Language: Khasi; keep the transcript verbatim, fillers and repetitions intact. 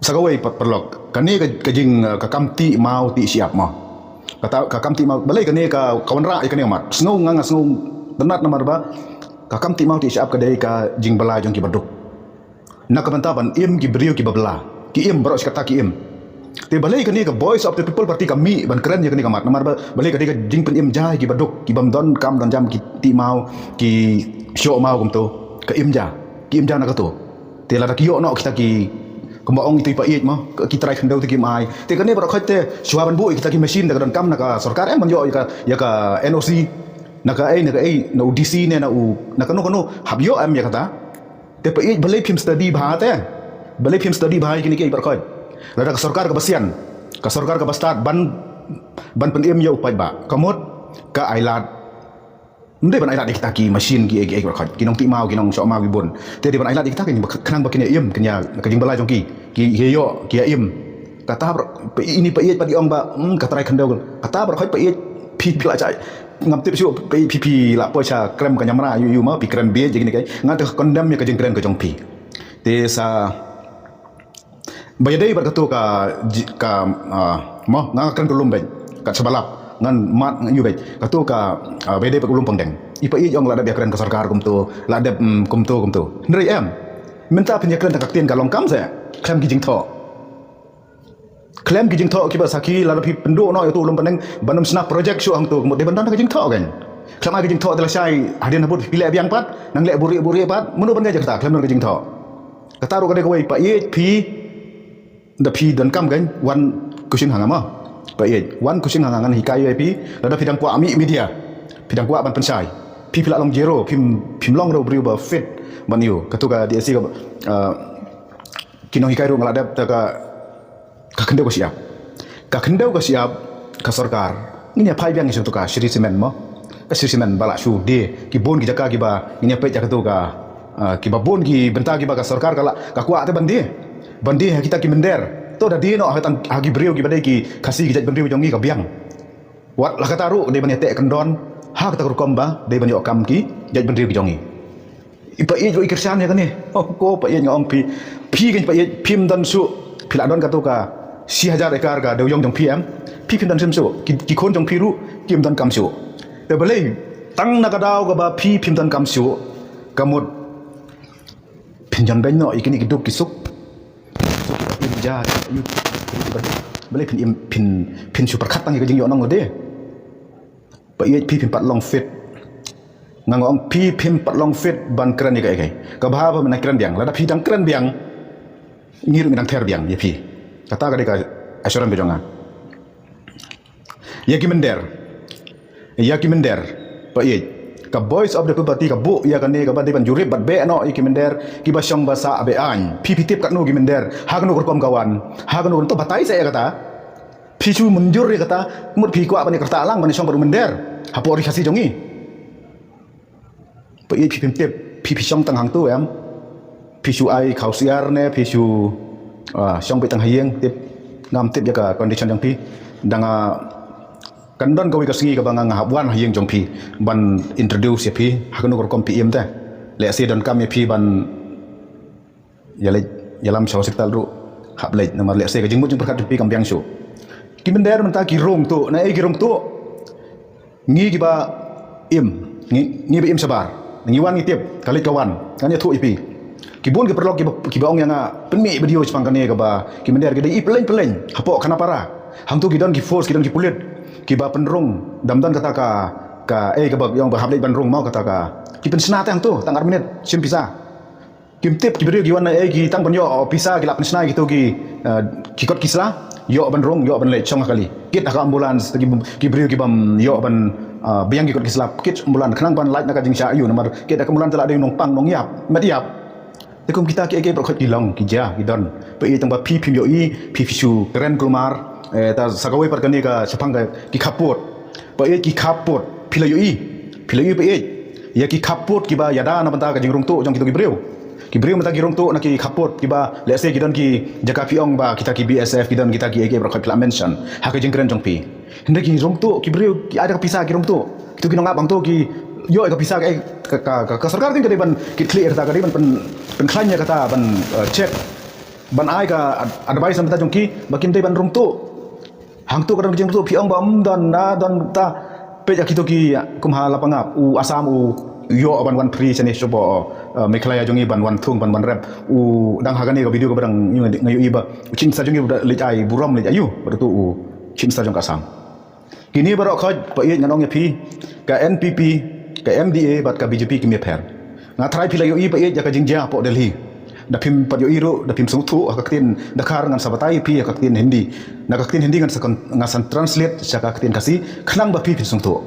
Sa kawei pat paralok, kane ka, ka jing, uh, ka kam tih maw tih shyiap mo. Kata ka kam tih maw, balei kane ka, ka wanrah ïa kane ka mat. Sngew nga, nga sngew tynnat namar ba ka kam tih maw tih shyiap ka dei ka jingbylla jong ki baduk. Na ka bynta ban im ki briew kiba bylla. Ki im, baroh shi katta ki im. Te balei kane ka Voice of the People Party ka mih ban kren ïa kane ka mat. Namar ba, balei ka dei ka jingpynim ja ïa ki baduk, ki bym don kam don jam, ki tih maw, ki shoh maw kumto. Ka im ja. Ki im ja na kato. Te lada ki ïoh noh kita ki, kumba ong ito i paid mo, ki trai khyndew te kim ai. Te kane baroh khoit te shuwa ban buh ïa kita ki machine da ka donkam na ka sorkar, em ban ïoh ïa ka, ïa ka N O C. Na kaei, na kaei, na u D C ne, na u, na kano kano, hap ïoh em ïa kata. Te paid, balei phim study bha te. Balei phim study bha ïa kine kiei baroh khoit. Lada ka sorkar kaba sian, ka sorkar kaba stad ban, ban pynim ïa u paidbah. Ka mut, ka ai lad. Ym dei ban ai lad ïa kita ki machine kiei kiei baroh khoit. Ki nongtih maw, ki nongshoh maw, ki bun. Te dei ban ai lad ïa kita ki, khnang ba kin ïa im, kin ïa, ka jingbylla jong ki. Ki ïa ïoh, ki ïa im. Kata baroh, pa, ini paid pat ki ong ba, hmm, ka trai khyndew. Kata baroh khoit paid, phi, phi lah shai. Ngam tip shuh, phi, phi, phi lah poi sha krem ka nyamra, ïoh, ïoh mo, phi kren bieit ïa kine kiei. Nga te condemn ïa ka jingkren ka jong phi. Te sa, ba ïadei bad kato ka, ji-, ka, ah, mo, nga kren ka lum beit. Kat sha ba lap, ngan mad nga ïoh beit. Kato ka, ah, ba ïadei bad u lum pang deng. I paid ong la dep ïa kren ka sorkar kumto, la dep, mm, kumto, kumto. Hynrei em. Mynta phin ïa kren tang ka ktien ka long kam se. Khlem ki jingthoh. Khlem ki jingthoh kiba sakhi, lada phi pynduh noh ïa uto u lum pang deng, ban ym shna project shuh hangto, ka mut dei ban don ka jingthoh kan. Khlem ai ka jingthoh te lashai, hadien habud phi leh biang pat, nang leh buhrieh buhrieh pat, mano ban ngai ïa kata, khlem don ka jingthoh. Kata ruh ka dei kawei, paid phi, da phi donkam kan, wan khushing ha nga mo. Paid, wan khushing ha nga, ngan hikai ïa phi, lada phi dang kwah mih media, phi dang kwah ban pynshai. Phi, phi lah long zero, phim, phim long ruh u briew ba fit ban ïoh. Kato ka D S C ka, ah, ki nonghikai ruh nga la dep, te ka, ka khyndew ka shyiap. Ka khyndew ka shyiap, ka sorkar. Ngin ïa phai biang ïa sha kato ka Shree Cement mo. Ka Shree Cement ba lah shu die, ki bun ki jaka kiba, ngin ïa peit ïa kato ka, ah, kiba bun ki bynta kiba ka sorkar ka lah, ka kwah te ban die. Ban die ha kita ki mynder. To da die noh ha tang, ha ki briew kiba dei ki Khasi ki jaitbynriew jong ngi ka biang. Wat la kata ruh dei ban ïa teh kyndon, ha kata ka rukom ba, dei ban ïoh kam ki jaitbynriew ki jong ngi. I paid ruh i kyrshan ïa kane. Oh, ko paid nga ong phi. Phi kan paid, phim don shuh. Phi lah don kato ka shi hajar ekar ka dewiong jong phi em. Phi phim don shuh. Ki, ki khun jong phi ruh, kim don kam shuh. Te balei, tang na ka daw kaba phi phim don kam shuh. Ka mut. Phin jan beiñ noh, ïa kine ki duk ki suk. Im ja, ïa, balei phin im, phin, phin shu pyrkhat tang ïa ka jingïohnong lade. Paid phi phim pat long fit. Nga ong phi phim pat long fit ban kren ïa kaei kaei. Kaba haba mynta kren biang. Lada phi dang kren biang. Ngi ruh ngi dang ther biang ïa phi. Kata ka dei ka assurance ba jong nga. Ïa ki mynder. Ïa ki mynder. Paid. Ka Voice of the People Party ka buh ïa kane kaba dei ban jurip bad beh noh ïa ki mynder kiba shong ba sah ba aiñ. Phi phi tip katno ki mynder. Ha kano ka rukom ka wan. Ha kano ka rukom, to batai sa ïa kata. Phi shu mynjur ïa kata, mut phi kwah ban ïa kyrta lang ban ïa shong bad u mynder. Hapoh ri Khasi jong ngi. Paid phi phim tip, phi phi shong tang hangto em. Phi shu ai khawsiar ne, phi shu, ah, shong beit tang ha ïing, tip. Ngam tip ïa ka condition jong phi. Dang, ah, kan don kawei ka sngi kaba nga nga hap wan ha ïing jong phi. Ban introduce ïa phi, ha kano ka rukom phi im te. Lehse donkam ïa phi ban ïa leit, ïalam sha hospital ruh, hap leit, namar lehse ka jingmut jingpyrkhat jong phi kam biang shuh. Ki mynder mynta ki rung tuh, na ei ki rung tuh. Ngi kiba im, ngi, ngi ba im shabar. Ngi wan ngi tip, ka leit ka wan, ngan ïathuh ïa phi. Ki bun ki paralok kiba, kiba ong ïa nga, pynmih video shaphang kane kaba, ki mynder ki dei i pyllein pyllein, hapoh Khanapara. Hangto ki don ki force, ki don ki pulit, kiba pynrung, dam don kata ka, ka, eh, kaba, ïa ong ba hap leit ban rung mo kata ka. Ki pynshna te hangto, tang ar minit, shim pisa. Kim tip ki briew ki wan na ei ki tang ban ïoh pisa ki la pynshna ïa kito ki, eh, ki kot ki sla, ïoh ban rung, ïoh ban leit shong ha kali. Kit ha ka ambulance, ki, ki briew ki bym ïoh ban, eh, biang ki kot ki sla, kit ambulance, khnang ban lait na ka jingshah aiu, namar kit ha ka ambulance te la dei nongpang, nongïap, met ïap. Te kum kita kiei kiei baroh khoit ki long, ki jia, ki don. Paid tang ba phi phim ïohi, phi phi shu kren kulmar, eh, ta sa kawei pat kane ka shaphang ka ki khappud. Paid ki khappud, phi la ïohi, phi la ïohi paid. Ïa ki khappud kiba ïada na bynta ka jingrung tuh jong kito ki briew. Ki briew mynta ki rung tuh na ki khappud kiba, lehse ki don ki jaka phi ong ba kita ki B S F, ki don kita kiei kiei baroh khoit phi la mention ha ka jingkren jong phi. Hynrei ki rung tuh ki briew ki ai da ka pisa ki rung tuh. Kito ki nongap hangto ki ïoh ïa ka pisa ka, ka, ka, ka, ka sorkar kan ka dei ban kit khlieh ïa kata, ka dei ban pyn, pynkhlaiñ ïa kata ban, eh, check. ban ai ka ad- advice na bynta jong ki ba kim dei ban rung tuh. Hangtu ka don ka jingrung tuh, phi ong ba ym don, na don ta. Peit ïa kito ki kum ha Lapangap, u Assam u ïoh ban wan free shane shuh ba, uh, Meghalaya jong ngi ban wan thung, ban wan rep. U dang ha kane ka video kaba dang nga ïohi ba u Chief Minister jong ngi u da leit ai burom leit aïu bad utu u Chief Minister jong ka Assam. Kine baroh khoit, ba ïeit, ngan ong ïa phi, ka N P P, ka M D A bad ka B J P kim ïapher. Nga trai phi la ïohi ba ïeit ïa ka jingjia hapoh Delhi. Da phim pat ïohi ruh, da phim sngewthuh ha ka ktien Dkhar, ngan sa batai ïa phi ha ka ktien Hindi. Na ka ktien Hindi ngan sa kon- ngan sa translate sha ka ktien Khasi khnang ba phi phin sngewthuh.